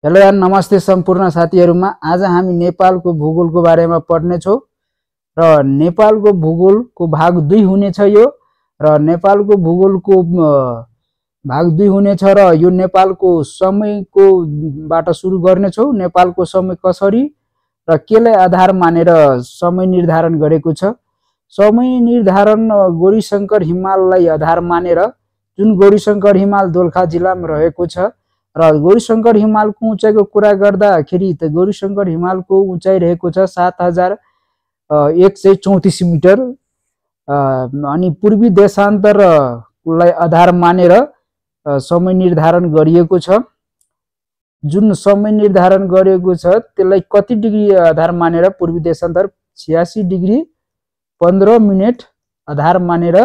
Hello यार, नमस्ते सम्पूर्ण साथीहरुमा। आज हामी नेपालको भूगोलको बारेमा पढ्ने छौं र नेपालको भूगोलको भाग 2 हुनेछ यो। र नेपालको भूगोलको भाग 2 हुनेछ र यो नेपालको समयको बाट सुरु गर्ने छौं। नेपालको समय कसरी र केलाई आधार मानेर समय निर्धारण गरेको छ। समय निर्धारण गौरीशंकर हिमाललाई आधार मानेर, जुन गौरीशंकर हिमाल दोलखा जिल्लामा रहेको छ। र गौरीशंकर हिमालको उचाइको कुरा गर्दाखेरि त गौरीशंकर हिमालको उचाइ रहेको छ 7134 मिटर। अनि पूर्वी देशान्तरलाई आधार मानेर समय निर्धारण गरिएको छ। जुन समय निर्धारण गरिएको छ त्यसलाई कति डिग्री आधार मानेर पूर्वी देशान्तर 86 डिग्री 15 मिनेट आधार मानेर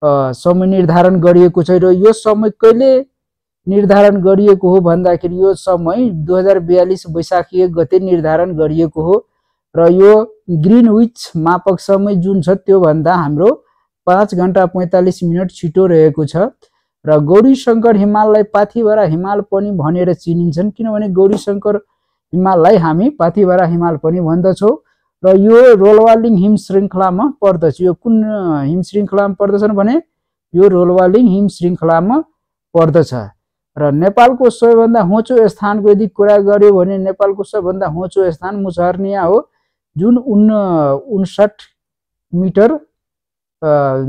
समय निर्धारण गरिएको छ। र यो समय कहिले निर्धारण गरिएको हो भन्दाखेरि यो समय 2042 वैशाख 1 गते निर्धारण गरिएको हो। र यो ग्रीनविच मापक समय जुन छ त्यो भन्दा हाम्रो 5 घण्टा 45 मिनट छिटो रहेको छ। र गौरीशंकर हिमाललाई पाथिभरा हिमाल पनि भनेर चिनिन्छन्, किनभने गौरीशंकर हिमाललाई हामी पाथिभरा हिमाल पनि भन्दछौं। र यो रोलवालिङ हिम श्रृंखलामा पर्दछ। यो कुन हिम श्रृंखलामा पर्दछन् भने यो रोलवालिङ हिम श्रृंखलामा पर्दछ। र नेपालको सबैभन्दा होचो स्थानको यदि कुरा गर्यो भने नेपालको सबैभन्दा होचो स्थान मुसहरनिया हो, जुन 59 मिटर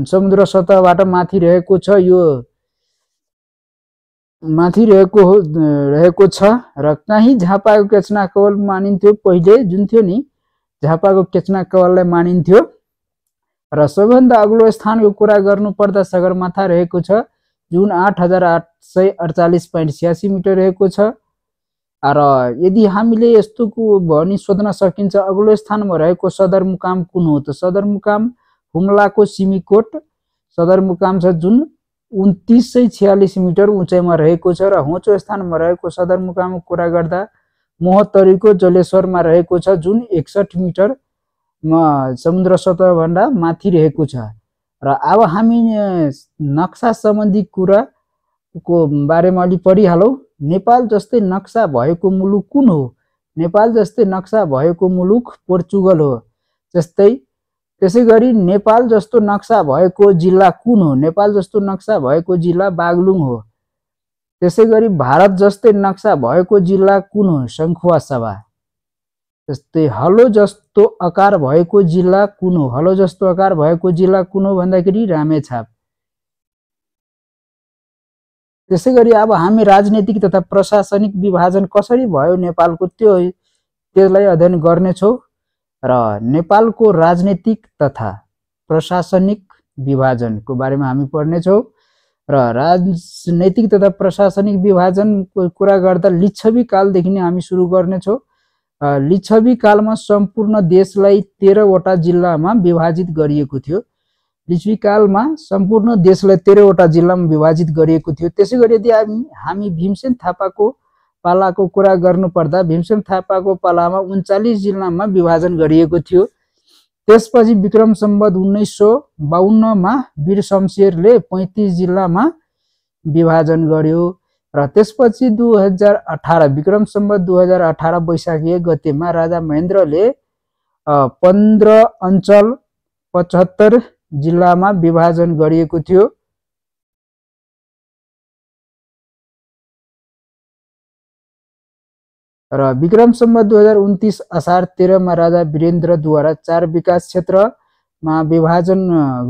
समुद्र सतहबाट माथि रहेको छ। यो माथि रहेको छ। र कहीँ झापाको केचना कवल मानिन्थ्यो, पहिले जुन थियो नि झापाको केचना कवललाई मानिन्थ्यो। र सबैभन्दा अग्लो स्थानको कुरा गर्नु पर्दा सगरमाथा रहेको छ, जुन 8848.86 मिटर रहेको छ। र यदि हामीले यस्तोको भनी सोध्न सकिन्छ अग्लो स्थानमा रहेको सदरमुकाम कुन हो, त सदरमुकाम हुम्लाको सिमीकोट सदरमुकाम छ, जुन 2946 मिटर उचाइमा रहेको छ। र होचो स्थानमा रहेको सदरमुकामको कुरा गर्दा मोहतरीको जलेश्वरमा रहेको छ, जुन 61 मिटर समुद्र सतहभन्दा माथि रहेको छ। र अब हामी नक्सा सम्बन्धी कुराको बारेमा अलि पढिहालौं। नेपाल जस्तै नक्सा भएको मुलुक कुन हो? नेपाल जस्तै नक्सा भएको मुलुक पोर्चुगल हो। त्यसैगरी नेपाल जस्तो नक्सा भएको जिल्ला कुन हो? नेपाल जस्तो नक्सा भएको जिल्ला बागलुङ हो। त्यसैगरी भारत जस्तै नक्सा भएको जिल्ला कुन हो? सङ्खुवासभा। त्यस्तै हलो जस्तो आकार भएको जिल्ला कुन हो? हलो जस्तो आकार भएको जिल्ला कुन हो भन्दाखेरि रामेछाप। त्यसैगरी अब हामी राजनीतिक तथा प्रशासनिक विभाजन कसरी भयो नेपालको त्यसलाई अध्ययन गर्नेछौं। र नेपालको राजनीतिक तथा प्रशासनिक विभाजनको बारेमा हामी पढ्नेछौं। र राजनीतिक तथा प्रशासनिक विभाजनको कुरा गर्दा लिच्छवी कालदेखि नै हामी सुरु गर्नेछौं। लिच्छवी कालमा सम्पूर्ण देशलाई 13 वटा जिल्लामा विभाजित गरिएको थियो। लिच्छवी कालमा सम्पूर्ण देशलाई 13 वटा जिल्लामा विभाजित गरिएको थियो। त्यसैगरी यदि हामी भीमसेन थापाको पालाको कुरा गर्नु पर्दा भीमसेन थापाको पालामा 39 जिल्लामा विभाजन गरिएको थियो। त्यसपछि विक्रम सम्वत 1952 मा वीर शमशेरले 35 जिल्लामा विभाजन गर्यो। र त्यसपछि 2018 विक्रम सम्वत 2018 वैशाख 1 गतेमा राजा महेन्द्रले 15 अञ्चल 75 जिल्लामा विभाजन गरिएको थियो। र विक्रम सम्वत 2029 असार 13 मा राजा वीरेन्द्रद्वारा 4 विकास क्षेत्रमा विभाजन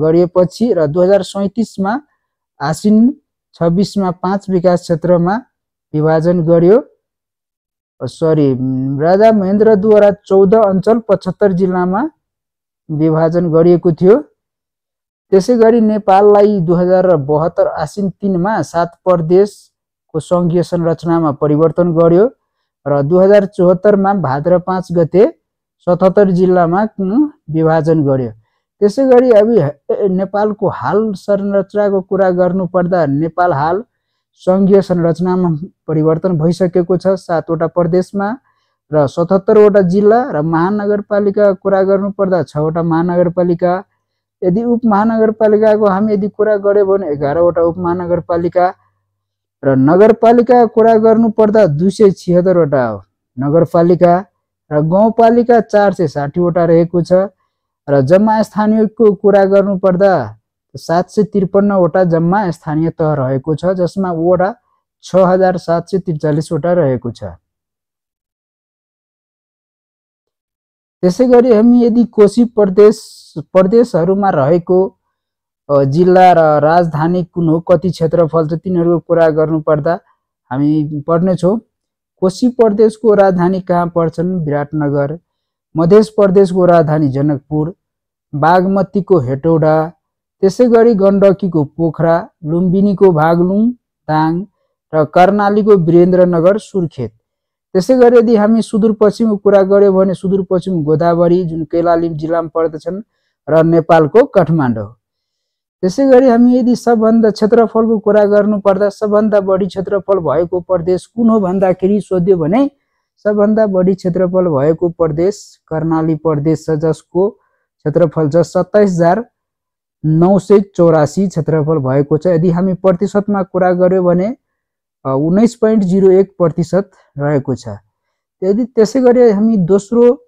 गरिएपछि र 2037 मा आश्विन 26 मा 5 विकास क्षेत्रमा विभाजन गर्यो। राजा महेन्द्रद्वारा 14 अञ्चल 75 जिल्लामा विभाजन गरिएको थियो। त्यसैगरी नेपाललाई 2072 आश्विन 3 मा 7 प्रदेशको संघीय संरचनामा परिवर्तन गर्यो। र 2074 मा भाद्र 5 गते 77 जिल्लामा विभाजन गर्यो। त्यसैगरी अब नेपालको हाल संरचनाको कुरा गर्नु पर्दा नेपाल हाल संघीय संरचनामा परिवर्तन भइसकेको छ 7 वटा प्रदेशमा र 77 वटा जिल्ला। र महानगरपालिकाको कुरा गर्नु पर्दा 6 वटा महानगरपालिका। यदि उपमहानगरपालिकाको हामी यदि कुरा गर्यो भने 11 वटा उपमहानगरपालिका। र नगरपालिका कुरा गर्नु पर्दा 276 वटा हो नगरपालिका र गाउँपालिका 460 वटा रहेको छ र जम्मा स्थानीयको कुरा गर्नु पर्दा 753 वटा जम्मा स्थानीय तह रहेको छ जसमा वडा 6743 वटा रहेको छ। त्यसैगरी हामी यदि कोशी प्रदेशहरुमा रहेको जिल्ला र राजधानी कुन हो कति क्षेत्रफल छ तिनीहरुको कुरा गर्नु पर्दा हामी पढ्ने छौं। कोशी प्रदेशको राजधानी कहाँ पर्छन् विराटनगर, मध्य प्रदेशको राजधानी जनकपुर, बागमतीको हेटौडा, त्यसैगरी गण्डकीको पोखरा, लुम्बिनीको भागलुङ दाङ र कर्णालीको वीरेन्द्रनगर सुर्खेत। त्यसैगरी यदि हामी सुदूरपश्चिमको कुरा गर्यो भने सुदूरपश्चिम गोदावरी जुन कैलाली जिल्लामा पर्दछन् र नेपालको काठमाडौँ। त्यसैगरी हामी यदि सबभन्दा क्षेत्रफलको कुरा गर्नु पर्दा सबभन्दा बढी क्षेत्रफल भएको प्रदेश कुन हो भन्दाखेरि सोध्यो भने सबभन्दा बढी क्षेत्रफल भएको प्रदेश कर्णाली प्रदेश छ जसको क्षेत्रफल छ 27984 क्षेत्रफल भएको छ। यदि हामी प्रतिशतमा कुरा गर्यो भने 19.01% रहेको छ। यदि त्यसैगरी हामी दोस्रो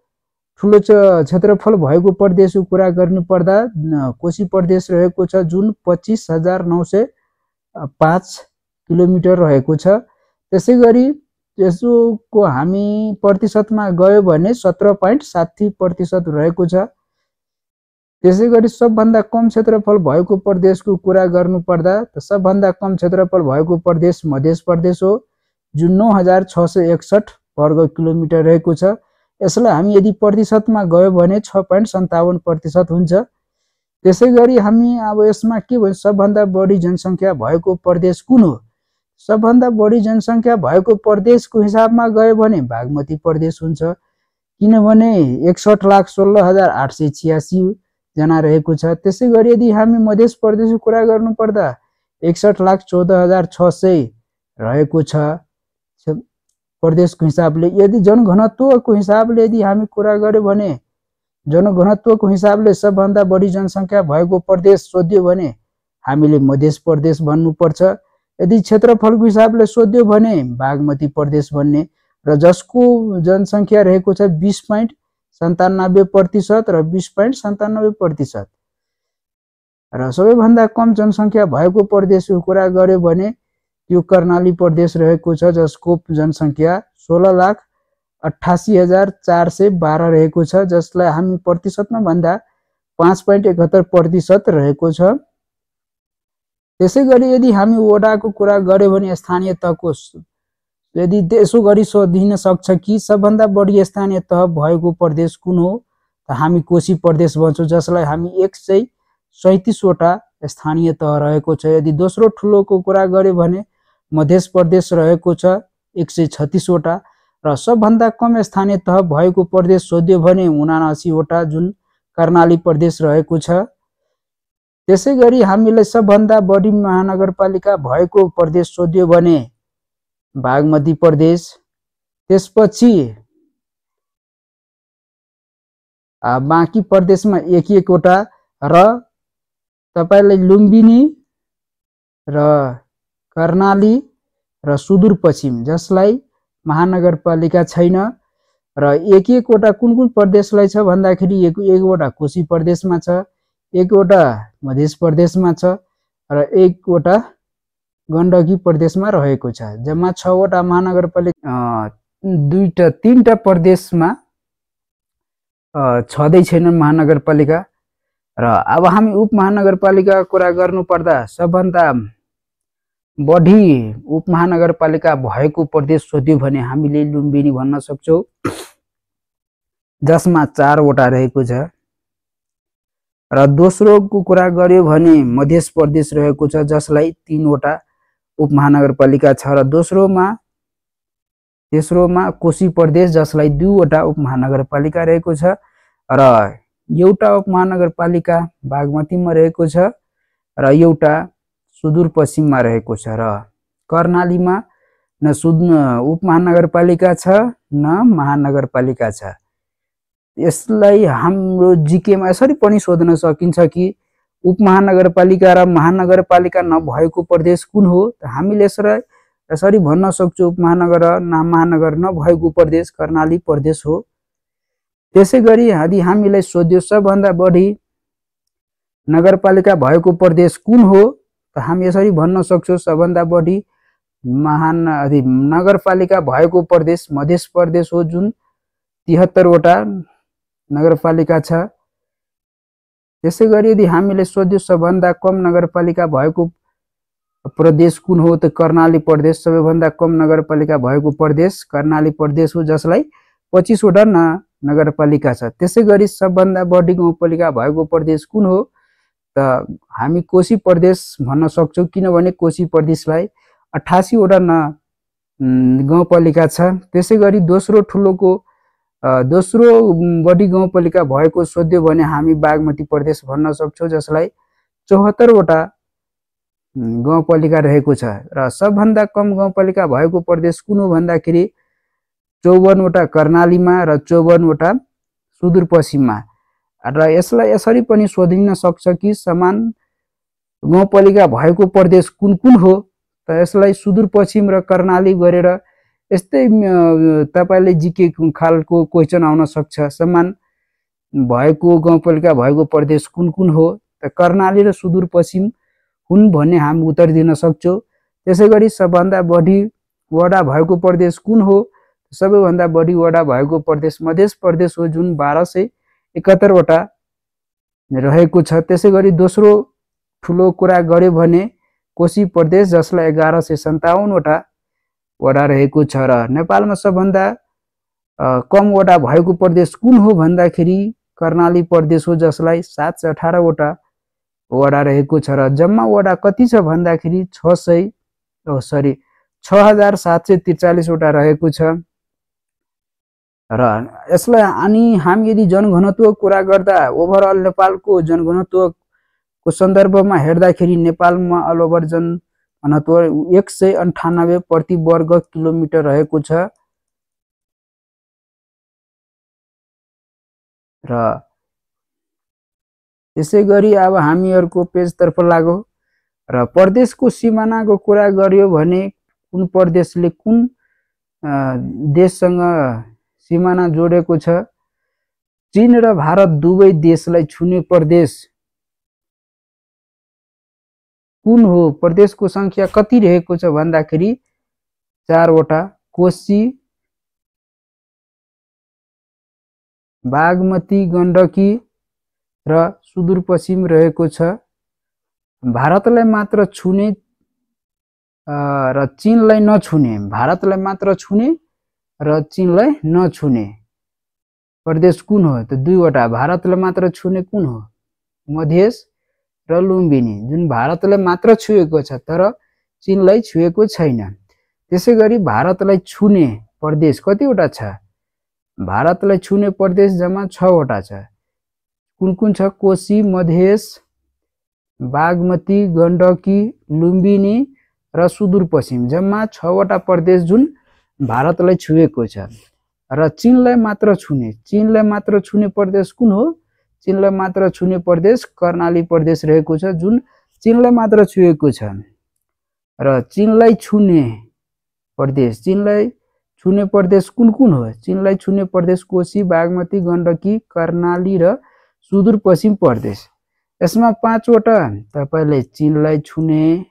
ठुलो क्षेत्रफल भएको प्रदेशको कुरा गर्नु पर्दा कोशी प्रदेश रहेको छ जुन 25905 किलोमिटर रहेको छ। त्यसैगरी यसको हामी प्रतिशतमा गयो भने 17.60% रहेको छ। त्यसैगरी सबभन्दा कम क्षेत्रफल भएको प्रदेशको कुरा गर्नु पर्दा सबभन्दा कम क्षेत्रफल भएको प्रदेश मध्य प्रदेश हो जुन 9661 वर्ग किलोमिटर रहेको छ। यसलाई हामी यदि प्रतिशतमा गयो भने 6.57% हुन्छ। त्यसैगरी हामी अब यसमा के भन्छ सबभन्दा बढी जनसंख्या भएको प्रदेश कुन हो? सबभन्दा बढी जनसंख्या भएको प्रदेशको हिसाबमा गयो भने बागमती प्रदेश हुन्छ किनभने 61,16,886 जना रहेको छ। त्यसैगरी यदि हामी मध्य प्रदेशको कुरा गर्नु पर्दा 61,14,600 रहेको छ प्रदेशको हिसाबले। यदि जनघनत्वको हिसाबले यदि हामी कुरा गर्यो भने जनघनत्वको हिसाबले सबभन्दा बढी जनसंख्या भएको प्रदेश सोध्यो भने हामीले मध्य प्रदेश भन्नुपर्छ। यदि क्षेत्रफलको हिसाबले सोध्यो भने बागमती प्रदेश भन्ने र जसको जनसंख्या रहेको छ 20.97% र 20.97%। र सबैभन्दा कम जनसंख्या भएको प्रदेशको कुरा गर्यो भने यो कर्णाली प्रदेश रहेको छ जसको जनसंख्या 16,88,412 रहेको छ जसलाई हामी प्रतिशतमा भन्दा 5.71% रहेको छ। त्यसैगरी यदि हामी वडाको कुरा गर्यो भने स्थानीय तहको यदि यसो गरी सोधिन सक्छ कि सबभन्दा बढी स्थानीय तह भएको प्रदेश कुन हो त हामी कोशी प्रदेश भन्छौं जसलाई हामी 137 वटा स्थानीय तह रहेको छ। यदि दोस्रो ठुलोको कुरा गर्यो भने मध्य प्रदेश रहेको छ 136 वटा र सबभन्दा कम स्थानीय तह भएको प्रदेश सोध्यो भने 79 वटा जुन कर्णाली प्रदेश रहेको छ। त्यसैगरी हामीले सबभन्दा बढी महानगरपालिका भएको प्रदेश सोध्यो भने बागमती प्रदेश, त्यसपछि बाँकी प्रदेशमा एक वटा र तपाईलाई लुम्बिनी र कर्णाली र सुदूरपश्चिम जसलाई महानगरपालिका छैन र एक वटा कुन प्रदेशलाई छ भन्दाखेरि एक वटा कोशी प्रदेशमा छ, एक वटा मध्य प्रदेशमा छ र एक वटा गण्डकी प्रदेशमा रहेको छ। जम्मा 6 वटा महानगरपालिका तीनटा प्रदेशमा छँदै छैनन् महानगरपालिका। र अब हामी उपमहानगरपालिका कुरा गर्नु पर्दा सबभन्दा बढी उपमहानगरपालिका भएको प्रदेश सोध्यो भने हामीले लुम्बिनी भन्न सक्छौं जसमा 4 वटा रहेको छ। र दोस्रोको कुरा गर्यो भने मध्य प्रदेश रहेको छ जसलाई 3 वटा उपमहानगरपालिका छ र तेस्रोमा कोशी प्रदेश जसलाई 2 वटा उपमहानगरपालिका रहेको छ र एउटा उपमहानगरपालिका बागमतीमा रहेको छ र एउटा सुदूरपश्चिममा रहेको छ र कर्णालीमा न उपमहानगरपालिका छ न महानगरपालिका छ। यसलाई हाम्रो जीकेमा यसरी पनि सोध्न सकिन्छ कि उपमहानगरपालिका र महानगरपालिका नभएको प्रदेश कुन हो त हामीले यसलाई यसरी भन्न सक्छु उपमहानगर र महानगर नभएको प्रदेश कर्णाली प्रदेश हो। त्यसैगरी यदि हामीलाई सोध्यो सबभन्दा बढी नगरपालिका भएको प्रदेश कुन हो, त हामी यसरी भन्न सक्छौँ सबभन्दा बढी नगरपालिका भएको प्रदेश मध्य प्रदेश हो, जुन 73 वटा नगरपालिका छ। त्यसैगरी यदि हामीले सोध्यो सबभन्दा कम नगरपालिका भएको प्रदेश कुन हो, त कर्णाली प्रदेश सबैभन्दा कम नगरपालिका भएको प्रदेश कर्णाली प्रदेश हो, जसलाई 25 वटा नगरपालिका छ। त्यसैगरी सबभन्दा बढी गाउँपालिका भएको प्रदेश कुन हो, त हामी कोशी प्रदेश भन्न सक्छौँ, किनभने कोशी प्रदेशलाई 88 वटा गाउँपालिका छ। त्यसैगरी दोस्रो बढी गाउँपालिका भएको सोध्यो भने हामी बागमती प्रदेश भन्न सक्छौँ, जसलाई 74 वटा गाउँपालिका रहेको छ। र सबभन्दा कम गाउँपालिका भएको प्रदेश कुन हो भन्दाखेरि 54 वटा कर्णालीमा र 54 वटा सुदूरपश्चिममा। र यसलाई यसरी पनि सोधिन सक्छ कि समान गाउँपालिका भएको प्रदेश कुन कुन हो, त यसलाई सुदूरपश्चिम र कर्णाली गरेर यस्तै तपाईले जिके खालको क्वेशन आउन सक्छ। समान भएको गाउँपालिका भएको प्रदेश कुन कुन हो, त कर्णाली र सुदूरपश्चिम हुन् भन्ने हामी उत्तर दिन सक्छौँ। त्यसैगरी सबभन्दा बढी वडा भएको प्रदेश कुन हो, सबैभन्दा बढी वडा भएको प्रदेश मध्य प्रदेश हो, जुन 1271 वटा रहेको छ। त्यसैगरी दोस्रो ठुलो कुरा गर्यो भने कोशी प्रदेश, जसलाई 1157 वटा वडा रहेको छ। र नेपालमा सबभन्दा कम वडा भएको प्रदेश कुन हो भन्दाखेरि कर्णाली प्रदेश हो, जसलाई 718 वटा वडा रहेको छ। र जम्मा वडा कति छ भन्दाखेरि 6743 वटा रहेको छ। र यसलाई अनि हामी यदि जनघनत्व कुरा गर्दा ओभरअल नेपालको जनघनत्वको सन्दर्भमा हेर्दाखेरि नेपालमा अल ओभर जनघनत्व 198 प्रति वर्ग किलोमिटर रहेको छ। र त्यसैगरी अब हामीहरूको पेजतर्फ लागौँ र प्रदेशको सिमानाको कुरा गर्यो भने कुन प्रदेशले कुन देशसँग सिमाना जोडेको छ। चीन र भारत दुवै देशलाई छुने प्रदेश कुन हो, प्रदेशको संख्या कति रहेको छ भन्दाखेरि 4 वटा। कोशी, बागमती, गण्डकी र सुदूरपश्चिम रहेको छ। भारतलाई मात्र छुने र चीनलाई नछुने, भारतलाई मात्र छुने र चीनलाई नछुने प्रदेश कुन हो, त 2 वटा। भारतलाई मात्र छुने कुन हो, मधेस र लुम्बिनी, जुन भारतलाई मात्र छुएको छ तर चीनलाई छुएको छैन। त्यसैगरी भारतलाई छुने प्रदेश कतिवटा छ, भारतलाई छुने प्रदेश जम्मा 6 वटा छ। कुन कुन छ, कोशी, मधेस, बागमती, गण्डकी, लुम्बिनी र सुदूरपश्चिम, जम्मा 6 वटा प्रदेश जुन भारतलाई छुएको छ। र चीनलाई मात्र छुने प्रदेश कुन हो, चीनलाई मात्र छुने प्रदेश कर्णाली प्रदेश रहेको छ, जुन चीनलाई मात्र छुएको छ। र चीनलाई छुने प्रदेश कुन कुन हो, चीनलाई छुने प्रदेश कोशी, बागमती, गण्डकी, कर्णाली र सुदूरपश्चिम प्रदेश। यसमा 5 वटा तपाईले चीनलाई छुने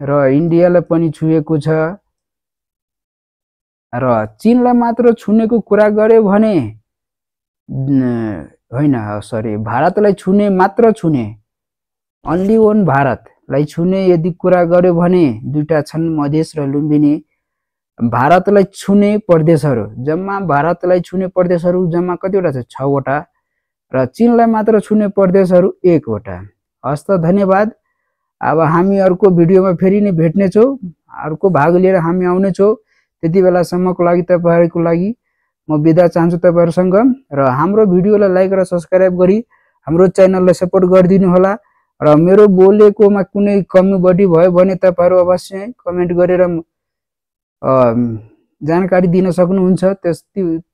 र इन्डियालाई पनि छुएको छ। र चीनलाई मात्र छुनेको कुरा गर्यो भने भारतलाई छुने मात्र छुने, ओन्ली वन भारतलाई छुने यदि कुरा गर्यो भने 2टा छन्, मधेस र लुम्बिनी। भारतलाई छुने प्रदेशहरू जम्मा कतिवटा छ, 6 वटा। र चीनलाई मात्र छुने प्रदेशहरू 1 वटा। हस्त, धन्यवाद। अब हामी अर्को भिडियोमा फेरि नै भेट्ने छौँ, अर्को भाग लिएर हामी आउने छौँ। त्यति बेलासम्मको लागि तपाईहरुको लागि म बिदा चाहन्छु तपाईहरुसँग। र हाम्रो भिडियोलाई लाइक र सब्स्क्राइब गरी हाम्रो च्यानललाई सपोर्ट गरिदिनु होला। र मेरो बोलेकोमा कुनै कमी बढी भयो भने तपाईहरु अवश्य कमेन्ट गरेर जानकारी दिन सक्नुहुन्छ।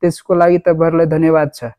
त्यसको लागि तपाईहरुलाई धन्यवाद छ।